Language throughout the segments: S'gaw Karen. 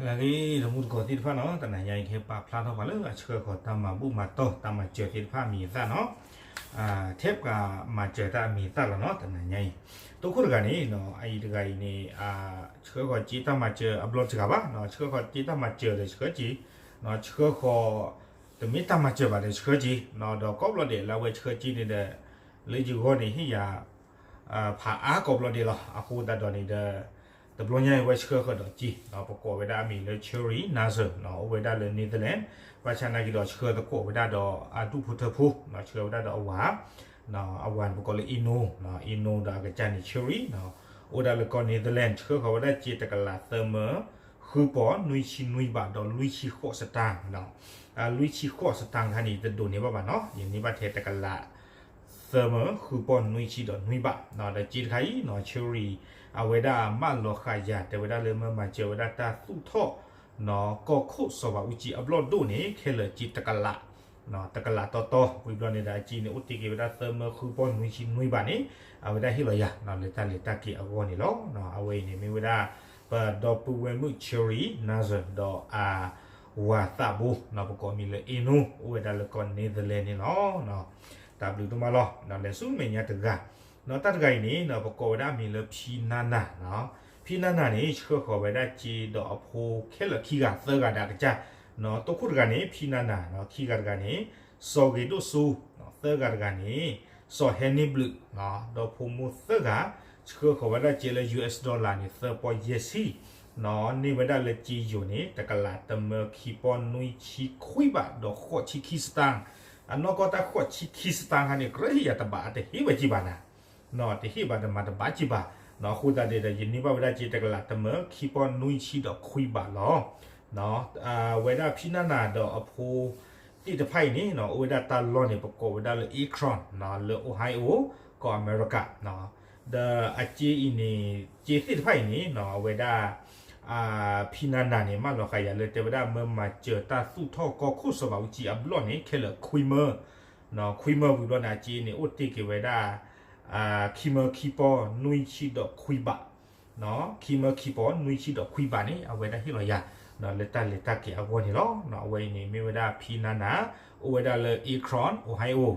လၢအဂ့ၤ တမူတကိးသ့ၣ်တဖၣ်နီၤ, တနၤညါအံၤ ကဟဲပာ်ဖျါထီၣ်ပှၤလၢအဆှၢဃီၤတၢ်မၤဘူၣ်မၤတီၢ် တၢ်မၤစၢၤသ့ၣ်တဖၣ်အမံၤအသၣ်နီၤ, ထဲပှၤမၤစၢၤတၢ်အမံၤအသၣ်လီၤနီၤ တနၤညါအံၤ. တိခိၣ်တဂၤန့ၣ် အအံၤတဂၤအံၤန့ၣ် ဆှၢဃီၤစ့တၢ်မၤစၢၤအဘျီတဂၤဘၣ်, ဆှၢဃီၤစ့တၢ်မၤစၢၤဒီးဆှၢစ့, ဆှၢဃီၤ တမ့ၢ်တၢ်မၤစၢၤဘၣ်ဒီးဆှၢစ့, ဒီးကိးဘျီဒဲးလၢအဝဲဆှၢစ့န့ၣ်ဒီး လၢယဂီၢ်န့ၣ်ဟ့ၣ်ယၤ ဖးအါကိးဘျီဒဲးလီၤ. အဃိသတးဒီးန့ၣ်ဒီး တဘျီညါအံၤဝဲဆှၢဃီၤဒီးစ့, ပကိးဝဲဒၣ်အမံၤလၢ Cherry Nasser အိၣ်ဝဲဒၣ်လၢ Netherlands, ဘၣ်ဆၣ်နာ်က့ဒီးဆှၢသကိးဝဲဒၣ်ဒီးအဒူၣ်ဖိထၢဖိ, ဆှၢဝဲဒၣ်ဒီးအဝၤ, အဝၤန့ၣ်ပကိးလၢ Eno, Eno ဒီးအကစၢ်န့ၣ် Cherry, အိၣ်ဝဲဒၣ်လၢကီၢ် Netherlands, ဆှၢဃီၤဝဲဒၣ်စ့တကလးသၢမၢ ဃုပီၢ်နွံဆံနွံဘးဒီးလွံၢ်ဆံဃိးစတၢၢ်, လွံၢ်ဆံဃိးစတၢၢ်တခါန့ၣ် တဒိးန့ၢ်ဘၣ်ဘၣ်နီၤ, ယန့ၢ်ဘၣ်ထဲတကလး သၢမၢ ဃုပီၢ်နွံဆံဒီးနွံဘး, ဒီးစ့တခါအံၤနီၤ Cherry အဝဲဒၣ်မၢလီၤဃာ်ယၤ တဲဝဲဒၣ်လၢမၢမၤစၢၤဝဲဒၣ်တၢ်သူၣ်ထီၣ် ကီၢ်ခိၣ်စီၤဘးအူကၠံအဘျီၣ်ဒိၣ်န့ၣ် ခဲလၢာ်စ့တကလး, တကလးတီတီ, ဝံၤဘျီန့ၣ်ဒီးအစ့န့ၣ် အိၣ်တ့ၢ်က့ၤဝဲဒၣ်သၢမၢဃုပီၢ်နွံဆံနွံဘးန့ၣ် အဝဲဒၣ်ဟ့ၣ်လီၤယၤ လၢတၢ်လဲၤတၢ်က့ၤအဂီၢ်န့ၣ်လီၤ. အဝဲအံၤန့ၣ်မ့ၢ်ဝဲဒၣ် ပဒီပုၢ်ဝဲၢ်မုၣ် Cherry Nasser ဒီးအ ဝၤသးဘိ, ပကိးမံၤလၢ Eno, အိၣ်ဝဲဒၣ်လၢကီၢ် Netherlands န့ၣ်လီၤ. တၢ်ဘျုးဒိၣ်မးလီၤ. လဲၤဆူမဲာ်ညါတဂၤ, တၢ်တဂၤအံၤန့ၣ် ပကိးဝဲဒၣ်အမံၤလၢ ဖံနါနၤ, ဖံနါနၤန့ၣ် ဆှၢဃီၤဝဲဒၣ်စ့ဒီးအဖိခဲလၢာ်ခံဂၤသၢဂၤဒီးအကစၢ်, တိခိၣ်တဂၤန့ၣ် ဖံနါနၤ, ခံဂၤတဂၤန့ၣ် စီၤဂ့ၤဒိၣ်စိ, သၢဂၤတဂၤန့ၣ် စီၤဟဲန့ၣ်ဘျုး, ဒီဖိမိၢ်သၢဂၤ, ဆှၢဃီၤဝဲဒၣ်စ့လၢ US dollar န့ၣ် သၢပီၢ်ယဲၢ်ဆံ, န့ၢ်ဝဲဒၣ်လၢစ့ယိၤန့ၣ် တကလးတမၢခံပီၢ်နွံဆံခွံဘးဒီးဃိးဆံခံစတၢၢ်, အနီၢ်ကီၢ်တၢ်ဃိးဆံခံစတၢၢ်ခါန့ၣ် ကြၢးဟ့ၣ်ယၤတဘး အတဟ့ၣ်ဝဲက့ၤဘၣ်နၤ တဟ့ၣ်ဘၣ်တမၤတဘၣ်က့ၤဘၣ်, အဃိသတးဒီး ယန့ၢ်ဘၣ်ဝဲဒၣ်စ့တကလးတမၢခံပီၢ်နွံဆံဒီးခွံဘးလီၤ. ဝဲဒၣ်ဖံနါနၤဒီးအဖိသ့ၣ်တဖၣ်အံၤန့ၣ် အိၣ်ဝဲဒၣ်တၢ်လီၢ်န့ၣ် ပကိးဝဲဒၣ်လၢ Akron လၢ Ohio ကီၢ်အမဲရကၤ, ဒီးအစ့အံၤန့ၣ် စ့သ့ၣ်တဖၣ်အံၤန့ၣ် အဝဲဒၣ် ဖံနါနၤန့ၣ် မၢလီၤဃာ်ယၤလၢတဲဝဲဒၣ် မၢမၤစၢၤတၢ်သူၣ်ထီၣ်ကီၢ်ခိၣ်စီၤဘးအူကၠံအဘျီၣ်န့ၣ် ခဲလၢာ်ခွံမၢ, ခွံမၢဝံၤဘျီန့ၣ် အစ့န့ၣ် အိၣ်တ့ၢ်က့ၤဝဲဒၣ် ခံမၢခံပီၢ်နွံဆံဒီးခွံဘး, ခံမၢခံပီၢ်နွံဆံဒီးခွံဘးန့ၣ် အဝဲဒၣ်ဟ့ၣ်လီၤယၤ လၢတၢ်လဲၤတၢ်က့ၤအဂီၢ်န့ၣ်လီၤ. အဝဲအံၤန့ၣ် မ့ၢ်ဝဲဒၣ်ဖံနါနၤ အိၣ်ဝဲဒၣ်လၢ Akron Ohio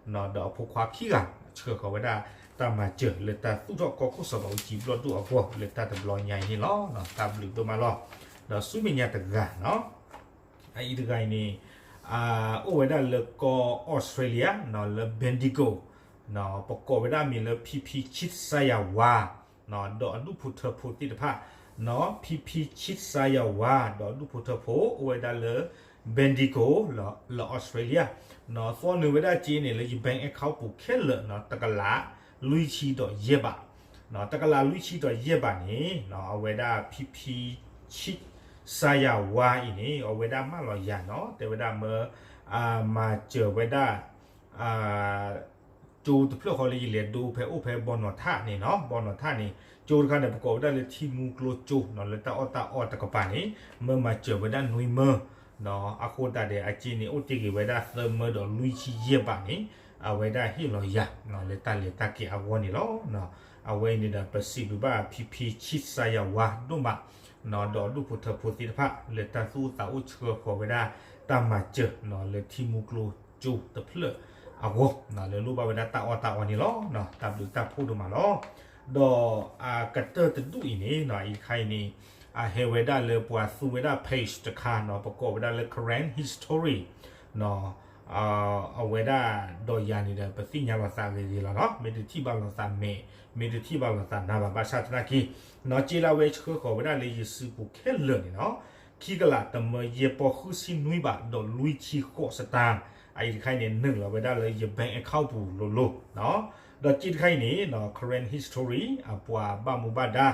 ဒီးအဖိခွါခံဂၤ ဆှၢဃီၤဝဲဒၣ်တၢ်မၤစၢၤလၢတၢ်သူၣ်ထီၣ်ကီၢ်ခိၣ်စီၤဘးအူကၠံဘျီၣ်ဒိၣ်အဂီၢ် လၢတၢ်တဘျီညါအံၤန့ၣ်လီၤ. တၢ်ဘျုးဒိၣ်မးလီၤ. ဒီးဆူမဲာ်ညါတဂၤနီၤ အအံၤတဂၤအံၤန့ၣ် အိၣ်ဝဲဒၣ်လၢကီၢ်အီစထြ့လယါ လၢ Bendigo, ပကိးဝဲဒၣ်အမံၤလၢ ဖံဖံဆံးစါယၤဝါ ဒီးအဒူၣ်ဖိထၢဖိသ့ၣ်တဖၣ်, ဖံဖံဆံးစါယၤဝါ ဒီးအဒူၣ်ဖိထၢဖိ အိၣ်ဝဲဒၣ်လၢ Bendigo လၢအီစထြ့လယါ, သီနုာ်ဝဲဒၣ်စ့န့ၣ် လၢယ bank account ပူၤခဲလၢာ် တကလးလွံၢ်ဆံဒီးယဲၢ်ဘး, တကလးလွံၢ်ဆံဒီးယဲၢ်ဘးန့ၣ် အဝဲဒၣ်ဖံဖံဆံးစါယၤဝါအံၤန့ၣ် အဝဲဒၣ်မၢလီၤယၤနီၤ တဲဝဲဒၣ်မၢ မၤစၢၤဝဲဒၣ် ကၠိတဖျၢၣ်ဃီလၢယလဲၤဒိဖဲအိၣ်ဖဲဘီနီၤထၣ်န့ၣ်နီၤ, ဘီနီၤထၣ်န့ၣ် ကၠိတခါန့ၣ် ပကိးဝဲဒၣ်လၢထံမူကျိကၠိနီၤ လၢတၢ်အီၣ်တၢ်အီတကပၤန့ၣ် မၢမၤစၢၤဝဲဒၣ်နွံမၢ, အဃိသတးဒီး အစ့န့ၣ် အိၣ်တ့ၢ်က့ၤဝဲဒၣ်သၢမၢဒီးလွံၢ်ဆံယဲၢ်ဘးန့ၣ် အဝဲဒၣ်ဟ့ၣ်လီၤယၤ လၢတၢ်လဲၤတၢ်က့ၤအဂီၢ်န့ၣ်လီၤ. အဝဲအံၤန့ၣ်ဒီး ပစံးဘျုးဘၣ်ဖံဖံဆံးစါယၤဝါဒိၣ်မး ဒီးအဒူၣ်ဖိထၢဖိသ့ၣ်တဖၣ် လၢတၢ်သူၣ်အိၣ်သးအိၣ်ဆှၢဃီၤဝဲဒၣ် တၢ်မၤစၢၤ လၢထံမူကျိကၠိတဖျၢၣ်အဂီၢ် လၢလိၣ်ဘၣ်ဝဲဒၣ်တၢ်အီၣ်တၢ်အီန့ၣ်လီၤ. တၢ်ဘျုးတၢ်ဖှိၣ်ဒိၣ်မးလီၤ. ဒီးအကတၢၢ်တဒူၣ်အံၤန့ၣ် အံၤတခါအံၤန့ၣ် အဟဲဝဲဒၣ်လၢပှၤသူဝဲဒၣ် page တခါနီၤ ပကိးဝဲဒၣ်လၢ Karen History အဝဲဒၣ်ဒီးယၤန့ၣ်ဒီး ပသ့ၣ်ညါလိာ်သးဂ့ၤဂ့ၤလီၤနီၤ, မ့ၢ်တထံၣ်ဘၣ်လိာ်သးမဲာ်, မ့ၢ်တထံၣ်ဘၣ်လိာ်သးနၤဘၣ် ဘၣ်ဆၣ်သနာ်က့ နီၤ စ့လၢအဝဲဆှၢဃီၤဝဲဒၣ်လၢယစုပူၤခဲလၢာ်န့ၣ်နီၤ ခံကလးတမၢယဲၢ်ပီၢ်ဃုဆံနွံဘးဒီးလွံၢ်ဆံဃိးစတၢၢ်, အအံၤတခါအံၤန့ၣ် နုာ်လီၤဝဲဒၣ်လၢယ bank account ပူၤလိၤလိၤ ဒီးစ့တခါအံၤန့ၣ် Karen History အပှၤဘၣ်မူဘၣ်ဒါ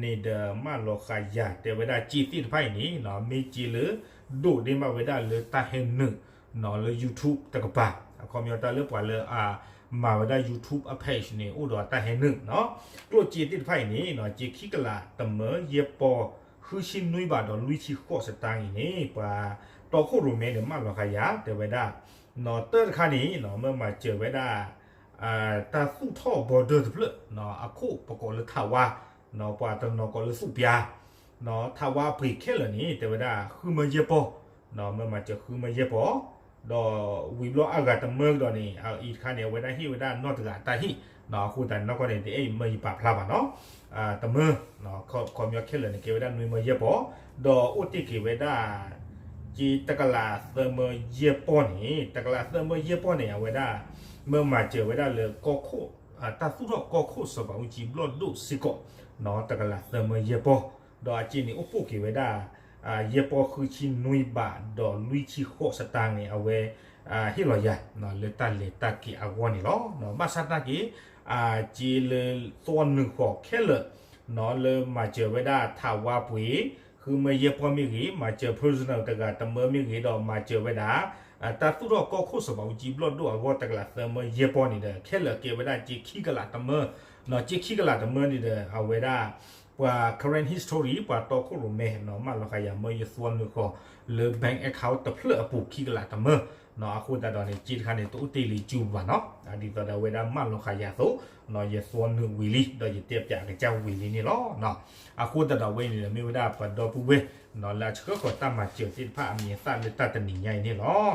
န့ၣ်ဒီး မၢလီၤဃာ်ယၤ တဲဝဲဒၣ်စ့သ့ၣ်တဖၣ်အံၤန့ၣ် မ့ၢ်စ့လၢ ဒိးန့ၢ်ဘၣ်ဝဲဒၣ်လၢတၢ်ဟဲနုာ် လၢ YouTube တကပၤ, အခီပညီတၢ်လၢပှၤလၢအမၤဝဲဒၣ် YouTube အ page န့ၣ် အိၣ်ဒီးတၢ်ဟဲနုာ်နီၤ, ကျိၣ်စ့သ့ၣ်တဖၣ်အံၤန့ၣ် စ့ခံကလးတမၢယဲၢ်ပီၢ်ဃုဆံနွံဘးဒီးလွံၢ်ဆံဃိးစတၢၢ်အံၤန့ၣ် ပှၤတီခိၣ်ရိၣ်မဲန့ၣ် မၢလီၤဃာ်ယၤ တဲဝဲဒၣ် တၢ်တခါန့ၣ် မၢမၤစၢၤဝဲဒၣ် တၢ်သူၣ်ထီၣ် border တဖျၢၣ် အခိၣ်ပကိးလၢထးဝါ ပှၤတနီၤကိးလၢသူၣ်ပျါ ထးဝါပှ့ၤခဲလၢာ်န့ၣ် တဲဝဲဒၣ်ဃုမၢယဲၢ်ပီၢ်, မၢမၤစၢၤဃုမၢယဲၢ်ပီၢ်, ဒီးဝံၤဘျီအဂၤတမၢကဒီးန့ၣ် အအံၤတခါန့ၣ် အဝဲဒၣ်ဟ့ၣ်ဝဲဒၣ်နီၢ်တဂၤအတၢ်ဟ့ၣ်, အဃိသတးန့ၣ် နီၢ်ကီၢ်န့ၣ် တအဲၣ်အံၤမၢယပာ်ဖျါဘၣ်နီၤ, တမၢ, ခီပညီခဲလၢာ်န့ၣ် ကဲဝဲဒၣ်နွံမၢယဲၢ်ပီၢ်, ဒီးအိၣ်တ့ၢ်က့ၤဝဲဒၣ် က့တကလးသၢမၢယဲၢ်ပီၢ်န့ၣ်, တကလးသၢမၢယဲၢ်ပီၢ်န့ၣ် အဝဲဒၣ် မၢမၤစၢၤဝဲဒၣ်လၢ တၢ်သူၣ်ထီၣ်ကီၢ်ခိၣ်စီၤဘးအူကၠံဘျီၣ်ဒိၣ်စ့ၢ်ကီး, တကလးသၢမၢယဲၢ်ပီၢ်, ဒီးအစ့န့ၣ်အိၣ်ပိၢ်က့ၤဝဲဒၣ် ယဲၢ်ပီၢ်ဃုဆံနွံဘး ဒီးလွံၢ်ဆံဃိးစတၢၢ်န့ၣ် အဝဲ ဟ့ၣ်လီၤယၤ လၢတၢ်လဲၤတၢ်က့ၤအဂီၢ်န့ၣ်လီၤ. ဘၣ်ဆၣ်သနာ်က့ စ့လၢသွီနုာ်ဃီၤခဲလၢာ် လၢမၤစၢၤဝဲဒၣ်ထးဝါပှ့ၤ ဃုမၢယဲၢ်ပီၢ်မ့ၢ်ဂ့ၤ, မၤစၢၤ personal တဂၤတမၢမ့ၢ်ဂ့ၤ, ဒီးမၤစၢၤဝဲဒၣ် တၢ်သူၣ်ထီၣ်ကီၢ်ခိၣ်စီၤဘးအူကၠံဘျီၣ်ဒိၣ်အဂီၢ် တကလးသၢမၢယဲၢ်ပီၢ်န့ၣ်ဒီး ခဲလၢာ်ကဲဝဲဒၣ်စ့ခံကလးတမၢ, စ့ခံကလးတမၢန့ၣ်ဒီး အဝဲဒၣ် ပှၤ current history ပှၤတီခိၣ်ရိၣ်မဲ မၢလီၤဃာ်ယၤမၢယသွီနုာ်ဃီၤ လၢ bank account တဖျၢၣ်အပူၤခံကလးတမၢ, အဃိသတးဒီးန့ၣ် စ့တခါန့ၣ် တအိၣ်တ့ၢ်လၢကၠူဘၣ်နီၤ, ဒ်သိးဒီးအဝဲဒၣ်မၢလီၤဃာ်ယၤအသိး ယသွီနုာ်ဝံၤလံ ဒီးယတဲပၠးကစၢ်ဝံၤလံန့ၣ်လီၤ. အဃိသတးဒီးအဝဲန့ၣ်ဒီးမ့ၢ်ဝဲဒၣ်ပှၤဒီပုၢ်ဝဲၢ် လၢအဆှၢဃီၤတၢ်မၤစၢၤသ့ၣ်တဖၣ်အမံၤအသၣ်လၢတၢ်တနံၤညါအံၤန့ၣ်လီၤ.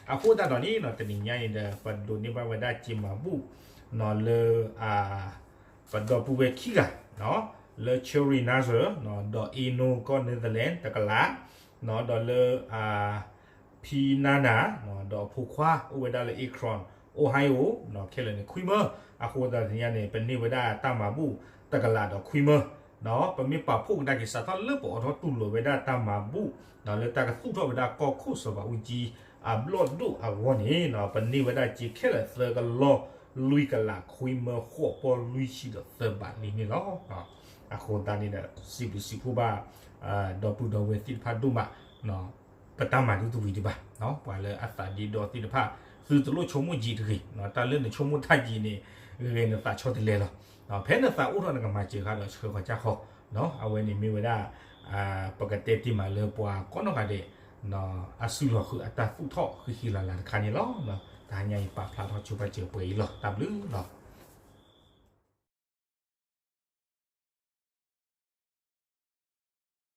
အဃိသတးဒီးန့ၣ် တနံၤညါအံၤဒီး ပဒိးန့ၢ်ဘၣ်ဝဲဒၣ်စ့မၤဘူၣ် လၢ ပဒီပုၢ်ဝဲၢ်ခံဂၤ လၢ Cherry Nazar ဒီး Eno ကီၢ် Netherlands တကလး, ဒီးလၢ Pinana ဒီးအဖိခွါအိၣ်ဝဲဒၣ်လၢ Akron Ohio ခဲလၢာ်န့ၣ် ခွံမၢ, အဃိသတးတနံၤညါန့ၣ် ပန့ၢ်ဝဲဒၣ်တၢ်မၤဘူၣ်တကလးဒီးခွံမၢ, ပမ့ၢ်ပာ်ဖှိၣ်ကဒါက့ၤစးထီၣ်လၢပအိးထီၣ်တူၢ်လိာ်ဝဲဒၣ်တၢ်မၤဘူၣ် လၢတၢ်ကသူၣ်ထီၣ်ဝဲဒၣ်ကီၢ်ခိၣ်စီၤဘးအူကၠံ အဘျီၣ်ဒိၣ်အဂီၢ်န့ၣ် ပန့ၢ်ဝဲဒၣ်စ့ခဲလၢာ်သၢကလီၢ် လွံၢ်ကလးခွံမၢ ဃိးပီၢ်လွံၢ်ဆံဒီးသၢဘးလံန့ၣ်လီၤ. အဃိသတးန့ၣ်ဒီး စံးဘျုးစံးဖှိၣ်ဘၣ် ဒီပုၢ်ဒီဝဲၢ်သ့ၣ်တဖၣ်ဒိၣ်မး, ပတၢ်မၤဒ်တဝံၤဒံးဘၣ်, ပှၤလၢအသးဒ့ဒီသ့ၣ်တဖၣ် သုတလိၣ်ဆိကမိၣ်ယံာ်တဂ့ၤ, တၢ်လၢနဆိကမိၣ်တၢ်ယံာ်န့ၣ် ဂ့ၤနသးဆီတလဲလီၤ. ဖဲနသးအိၣ်ထီၣ်နကမၤစၢၤဃာ်ဒီးဆှၢဃီၤကၢ်ဃီ, အဝဲန့ၣ်မ့ၢ်ဝဲဒၣ် ပကတဲတ့ၢ်မးလၢပှၤကိးနီၢ်ဂၤဒဲး အစုလီၢ်ဃုာ်အတၢ်သူၣ်ထီၣ်ဃံဃံလၤလၤတခါန့ၣ်လီၤ. တဟါညါအံၤပာ်ဖျါထီၣ်ဆိပာ်စၢၤပှဲၤအံၤလီၤ. တၢ်ဘျုးလီၤ.